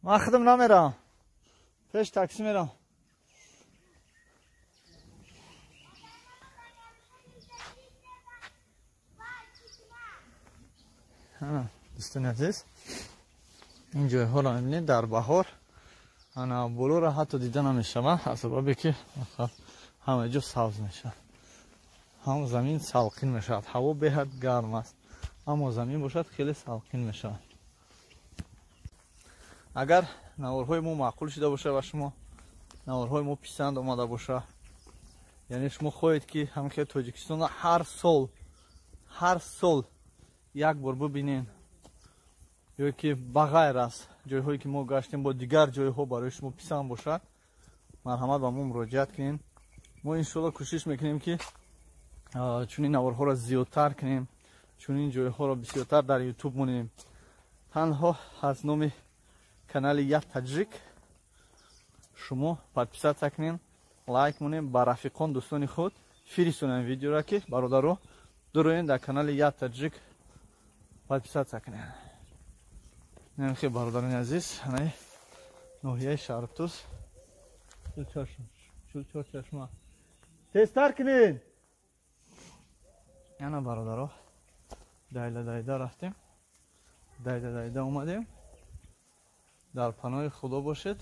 [SPEAKER 1] Ман худам намерам. Пеш такси мерам. Дӯстони азиз, ин ҷойҳоро мебинед дар баҳор. Ана болоро ҳатто дида намешавад, аз сабабе ки ҳама ҷо сабз мешавад. Ҳам замин салқин мешавад. Ҳаво беҳад гарм аст, аммо замин бошад хеле салқин мешавад. Агар наворҳои мо маъқул шуда бошад ва шумо наворҳои мо писанд омада бошад, яъне шумо хоҳед ки ҳамхел Тоҷикистонро ҳар сол як бор бибинед, ё ки ба ғайр аз ҷойҳое ки мо гаштем бо дигар ҷойҳо барои шумо писанд бошад, марҳамат ба мо муроҷиат кунед. Мо иншоалло кӯшиш мекунем ки чунин наворҳоро зиёдтар кунем, чунин ҷойҳоро бисёртар дар ютуб монем. Танҳо аз номи канали Як Таҷик шумо подписаться кунед, лайк монем, ба рафиқон, дӯстони худ фиристонем видеоро, ки бародаро дуроен дар канали Як Таҷик подписаться кунед. Хе бародарони азиз, анаи ноҳияи Шаҳртуз, чор чашма. Тезтар кунед. Ана бародаро, дайда дайда рафтем, дайда дайда омадем. Дар паноҳи Худо бошед.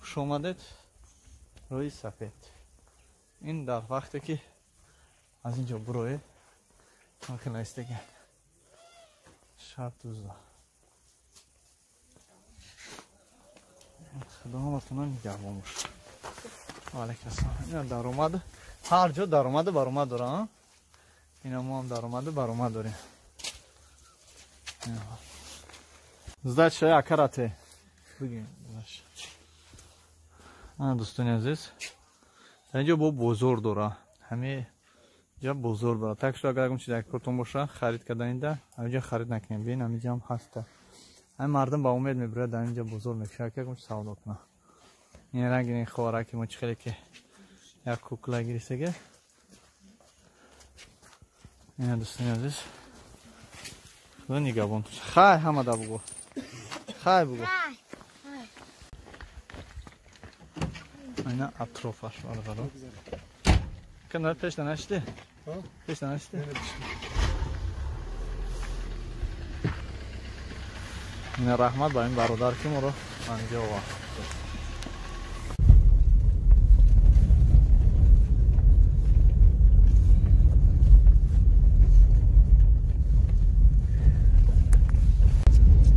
[SPEAKER 1] Хуш омадед рӯи сафед. Ин дар вақте ки аз инҷо буроед, хелаистага Шаҳртузда. Худо ҳаматона нигаҳбон бошад. Ва алайкум ассалом. Ина даромад, ҳар ҷо даромаду баромад дора. Ина мо ҳам даромаду баромад дорем. Сдача акарате. Бигем. Ана дӯстони азиз, дар инҷо бо бозор дора. Ҳамаи Ҷа бозор дорад. Так что агар ягон чиз як кортон боша, харид карданида, ҳаминҷа харид накунем. Бин, ҳаминҷа ҳам ҳаста. Ҳамин мардум ба умед мебурад, дар инҷа бозор мекушад, ки ягон чиз савдо кунад. Ин ранги ин ховараки мо чӣ хеле ки як кукла гирифтага. Ина дӯстони азиз. Худо нигаҳбон. Хай ҳама да бугӯ. Хай бугӯ. Ина атрофаш бародаро. Кана пеш нашти? Пеш нашти? Ина раҳмат ба ин бародар ки моро анҷо овард.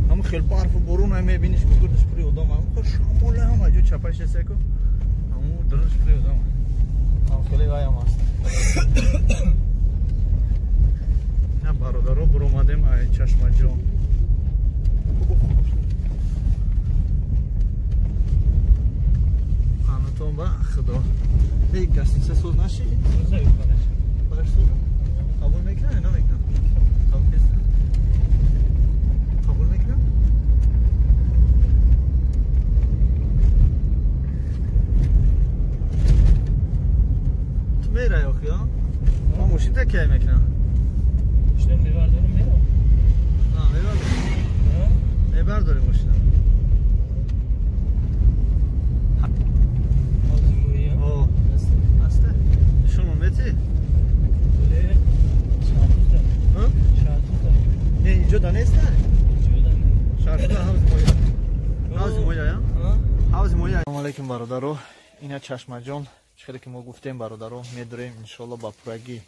[SPEAKER 1] Ҳамун хел барфу борон ҳам мебиниш ки гурдаш пури одам, ҳамун шамол ҳама ҷо чапаш ҳаст ку. Ҳамун дурунаш пури одам. Ҳам хеле вай ҳам аст. Ина бародаро буромадем ай Чашмаҷон. Панотон ба худо. Бе гастица соз наши? Бараш соза? Қабул мекунам ё намекунам? Қабул кардам? Қабул мекунам? Ту мерай охи, а? Ман мошин та кай мекунам?
[SPEAKER 2] Мошинам мебардорам, мерам.
[SPEAKER 1] А, мебардорам. Мебардорем мошинам. Не, инҷо да неста? Шартуда ҳавзи моя. Ҳавзи моя, я? Ҳавзи моя. Салом алейкум бародаро. Ина Чашмаҷон, чӣ хеле ки мо гуфтем бародаро, медурем иншоалло ба пуррагӣ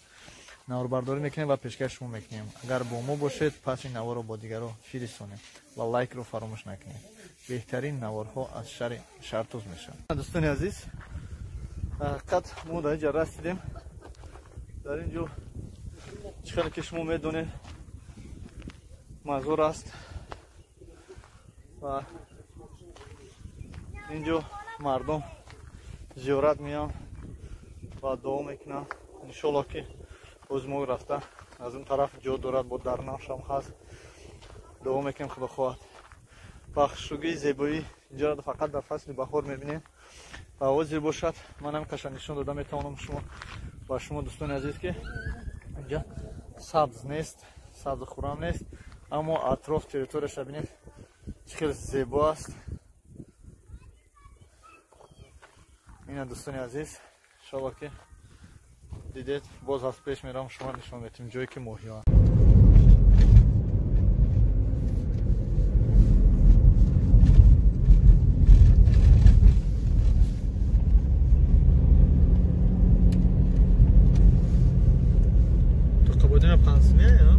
[SPEAKER 1] наворбардорӣ мекунем ва пешкаш шумо мекунем. Агар бо мо бошед, пас ин наворро бо дигаро фиристонем ва лайкро фаромӯш накунед. Беҳтарин наворҳо аз шаҳри Шартуз мешаванд. Дӯстони азиз, ҳақиқат мо дар инҷа расидем. Дар ин ҷо чӣ хеле ки шумо медонед мазор аст ва инҷо мардум зиёрат меянд ва дуо мекунанд. Иншоалло ки боз мо рафта аз он тараф ҷо дорад, бо дарнавшам ҳаст. Дуо мекунем худо хоҳад. Ва хушрӯгии зебоӣ инҷоро фақат дар фасли баҳор мебинем ва ҳозир бошад ман ҳам қашанг нишон дода метавонам шумо ба шумо дӯстони азиз ки инҷа сабз нест, сабзу хуррам нест, аммо атроф территорияша бинед чӣ хеле зебо аст. Ина дӯстони азиз, иншоалло ки дидед, боз аз пеш мерам шумо нишон метим ҷое ки моҳиҳо. То қабодина пансмия, я?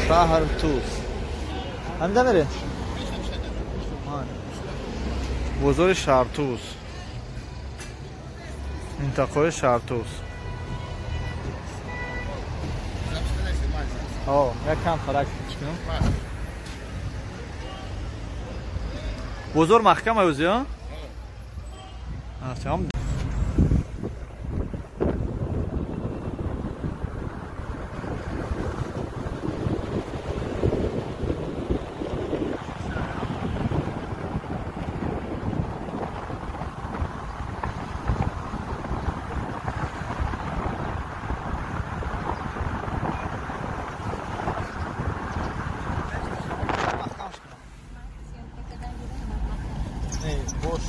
[SPEAKER 1] شهر توس همینجا میره؟ بزرگ شهر توس، منطقه شهر توس. یک کم فرق چکنم. بزرگ محکم ایوزی ها؟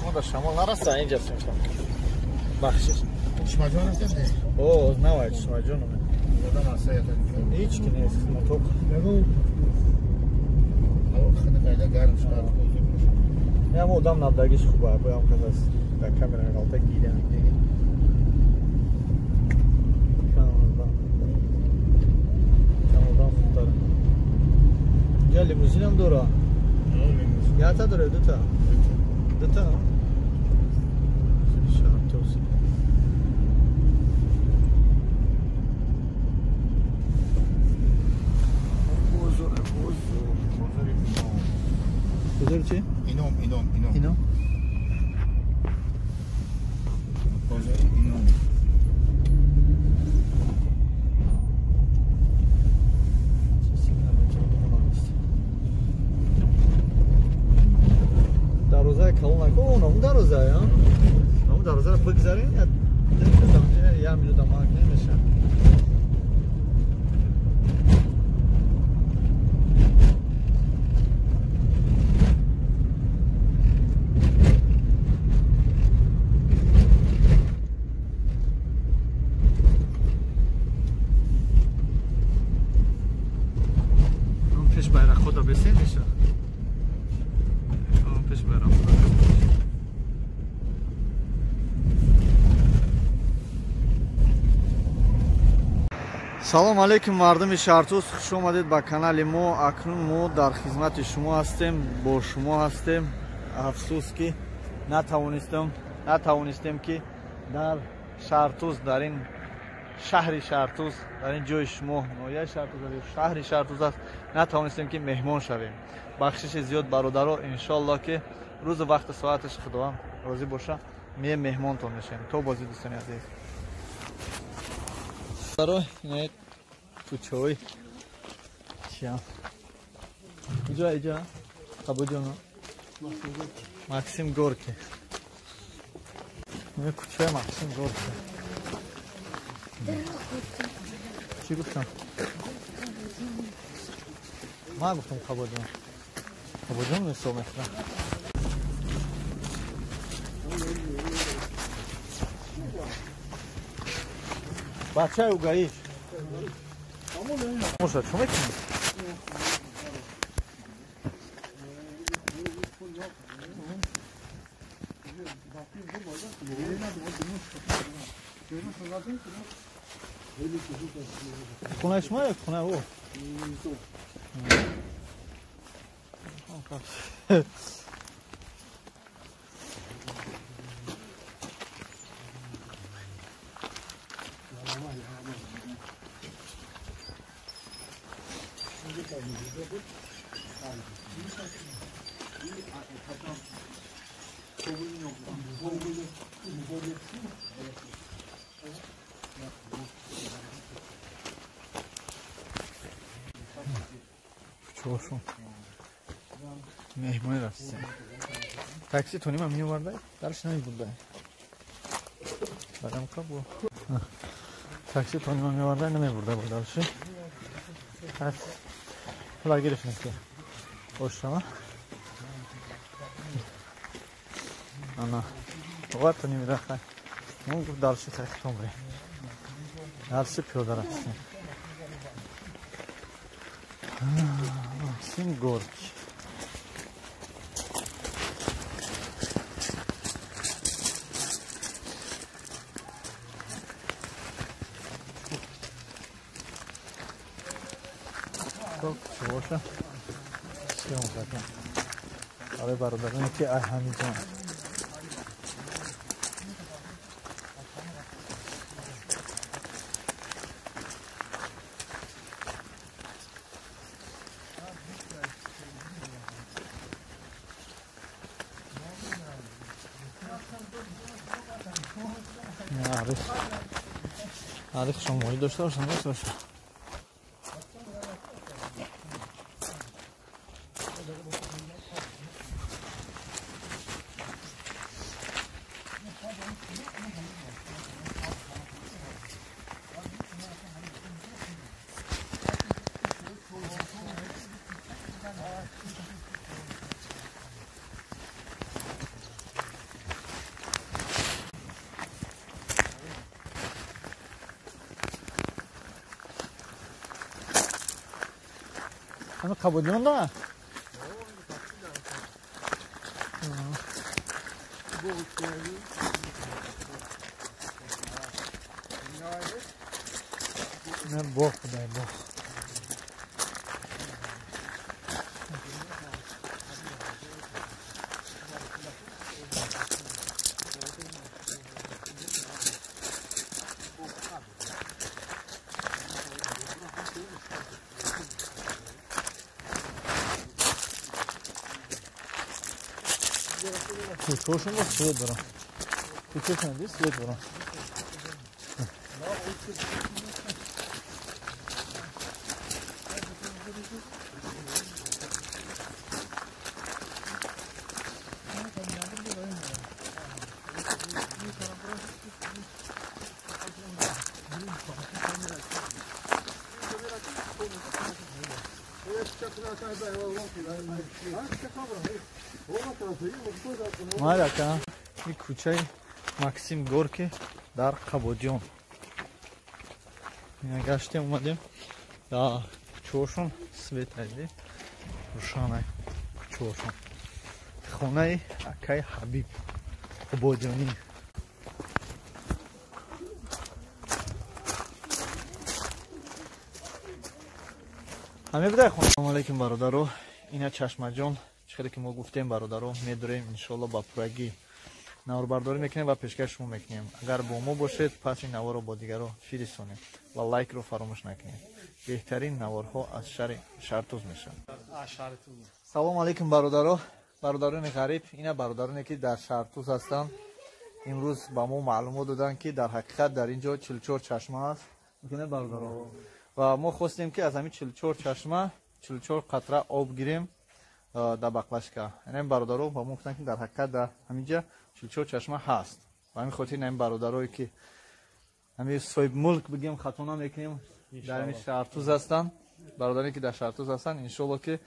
[SPEAKER 1] шумо дар шамол нараса инҷа симшам. Бахшиш.
[SPEAKER 3] Чишмаҷон аст?
[SPEAKER 1] О, навай Чишмаҷон.
[SPEAKER 3] Одам аст
[SPEAKER 1] ҳеч ки нест, моток. Ям одам набдагиш хуба, боям кас аст. Дар камера ғалта гиря мекунӣ. Кам одам хубтар. Я лимузинам дора. Ята дора, дута. Дута? Шартуз. Бозор чӣ?
[SPEAKER 3] Ином.
[SPEAKER 1] Ином?
[SPEAKER 3] Бозори Ином.
[SPEAKER 1] Дарвозаи калон нако, он дарвоза, а? Он дарвозаро бигзарем, я минута мак намеша. Салом алейкум мардуми Шартуз, хуш омадед ба канали мо. Акнун мо дар хизмати шумо ҳастем, бо шумо ҳастем. Афсӯс ки натавонистем ки дар Шартуз, дар ин шаҳри Шартуз, дар ин ҷои шумо, ноҳияи Шартуз, шаҳри Шартуз аст, натавонистем ки меҳмон шавем. Бахшиши зиёд бародаро, иншоаллоҳ ки рӯзу вақти соаташ Худованд розӣ боша, меҳмонтон мешавем. То бозӣ дӯстони азиз. Барои кӯчаҳои чиям иҷо иҷо Қабуҷоно Максим Горки, кӯчаи Максим Горки. Чӣ гуфтам? Ман гуфтам Қабуҷон. Қабуҷон ҳисоб мекунам. Бачаи угаиш. Моша, чӣ мекунӣ? Хонаи шумо ё хонаи ӯ? Чошон меҳмонӣ рафтем. Такси тонима меовардай, дарш намебурдай. Бадам қабул. Такси тонима меовардай, намебурдай бо дарши. Аз пула гирифтем ки ошама. Ана, овар тони мирахай. Мо гуфт дарши хай хитом бирем. Дарши пиёда рафтем. Максим Горки. Чувоша съём кардам барои бародароне ки ҳамиҷон. Арих шомоӣ дошта бошам, дошта бошам. Ҳамин Қабодиён да? Не боғ худай боғ. Кӯчаҳошон бо свет дорам. Кӯчашон ди свет дорам. Марака, ин кӯчаи Максим Горки дар Қабодиён. Ина гаштем омадем. Да кӯчаҳошон свет айди. Рӯшанай кӯчаҳошон. Хонаи акай Ҳабиб Қубодиёнӣ. Ҳамин будай хона. Салому алайкум бародаро. Ина Чашмаҷон, чӣ хеле ки мо гуфтем бародаро, медорем иншоалло ба пуррагӣ наворбардорӣ мекунем ва пешкаш шумо мекунем. Агар бо мо бошед, пас ин наворро бо дигарро фиристонед ва лайкро фаромӯш накунед. Беҳтарин наворҳо аз шаҳри Шартуз мешаванд. Салому алайкум бародаро, бародарони ғариб, ина бародароне ки дар Шартуз ҳастанд. Имрӯз ба мо маълумот доданд, ки дар ҳақиқат дар ин ҷо 44 чашма аст. Мекунед бародаро? Ва мо хостем, ки аз ҳамин 44 чашма 44 қатра об гирем дар баклашка. Яъне бародаро ба мо гуфтанд, ки дар ҳақиқат дар ҳамин ҷа 44 чашма ҳаст. Ба ҳамин хотир ин бародарое ки ҳамин соҳибмулк бигем, хато намекунем, дар ҳамин Шартуз ҳастанд. Бародаре ки дар Шартуз ҳастанд, иншоалло ки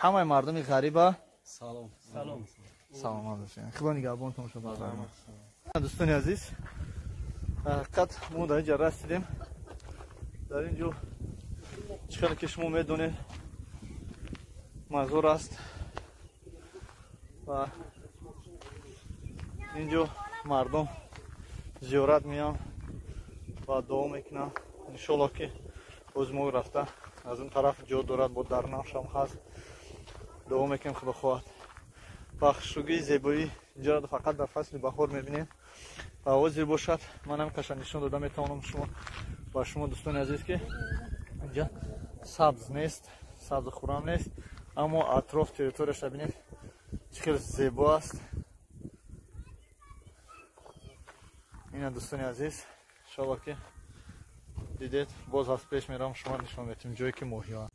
[SPEAKER 1] ҳамаи мардуми ғариба
[SPEAKER 4] салом. Салом.
[SPEAKER 1] Саломат бошед. Худо нигаҳбонтон бошад бародарон. Дӯстони азиз, ҳақиқат мо дар ин ҷа расидем. Дар ин ҷо чӣ хеле ки шумо медонед мазор аст ва ин ҷо мардум зиёрат меянд ва дуо мекунанд. Иншоалло ки боз мо рафта аз он тараф ҷо дорад, бо дарнавшам ҳаст, дуо мекунем, худо хоҳад. Ва хушрӯгии зебоӣ инҷоро фақат дар фасли баҳор мебинем. Ва ҳозир бошад, манам каша нишон дода метавонам шумо ба шумо дӯстони азиз, ки инҷа сабз нест, сабзу хуррам нест, аммо атроф территорияша бинед чӣ хел зебо аст. Ина дӯстони азиз, иншоалло ки дидед, боз аз пеш меравам, шумо нишон метем ҷое ки моҳиҳо.